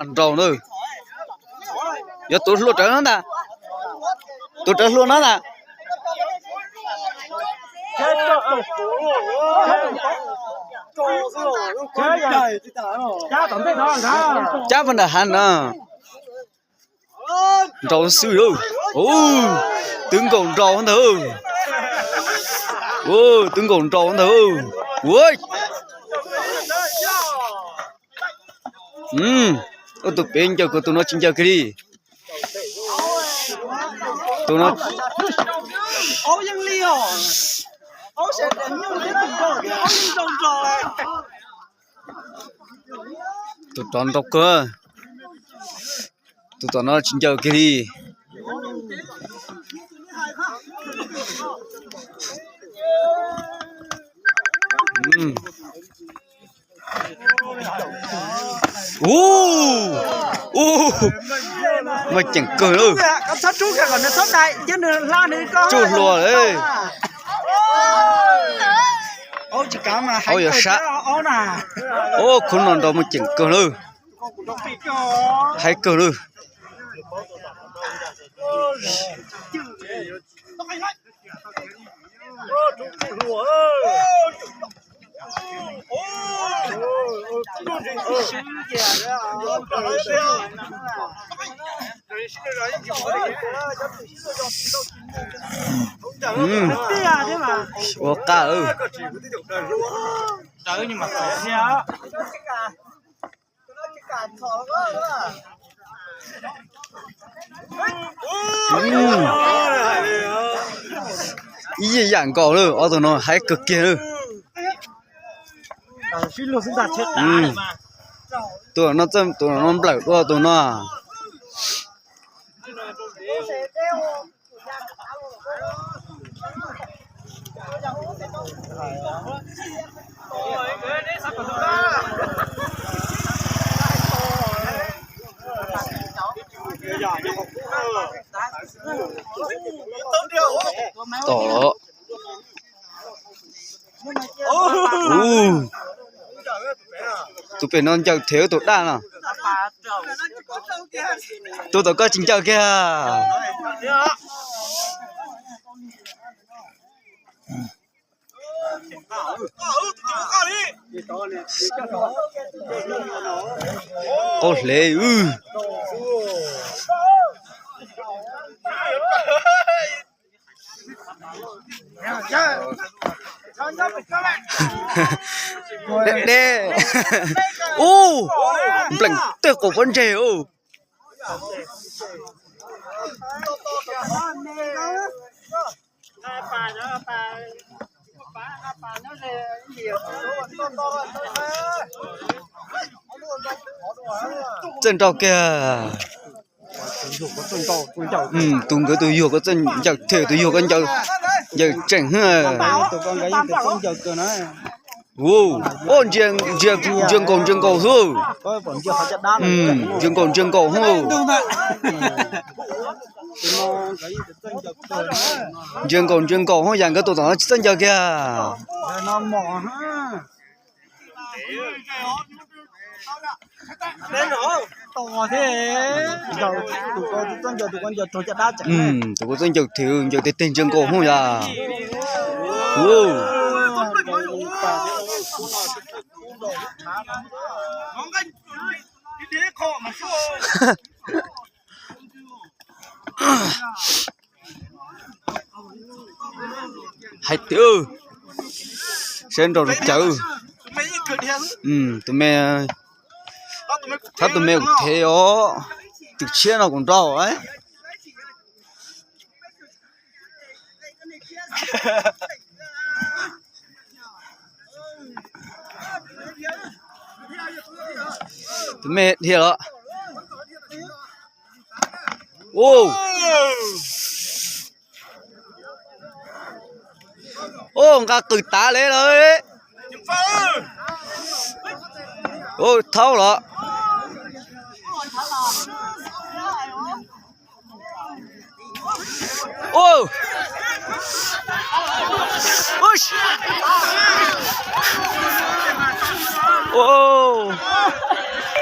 Nraus na. Yuav tuav hlua rawv no ntag. Tuav rawv hlua no ntag. Cab puag nram hav no. Nraus xwb lauj. Twb nkaus nraus ntag. Twb nkaus nraus ntag. Ua, tus pem ncaws kiag, tus no tsis ncaws kiag li. Tus no, tus rov nraus kawg. Tus tom no tsis ncaws kiag li. Ub, muaj ceem kawg lawm. Tsuj hlua lawm. Aub yuav sab. Ub, khub no nraus muaj ceem kawg lawm. Haib kawg lawm. Ua qaj lawm. Ib yam nkaus lawm, ob tug no haib kawg kiag lawm. Tus no, tus no nplawm dua tus no. Tom los. Tus pem no ncaws thev tus daj no. Tus tom koj tsis ncaws kiag. Qaub hle. Deb. Ub, npleem tej qaum pob ntseg. Txawj nraus kiag. Tus nkawd tus yuag ko txawj ncaws, tus yuag ko ncaws tseem. Ntsia nkaus ntsia nkaus xwb. Ntsia nkaus ntsia nkaus xwb. Ntsia nkaus ntsia nkaus xwb, yam nkawd tus tom no tsis txawj ncaws kiag. Tus kuv txawj ncaws thiab ncaws tiag tiag, ntsia nkaus xwb yom. Hais tias, saib nraus cawv. Tus me, thab tus me kuv thev os, tus tshiab no kuv nraus. Tus me dhia los. Ub, nqa qws tav li lawm. Ub, thaub los. Ub, ub,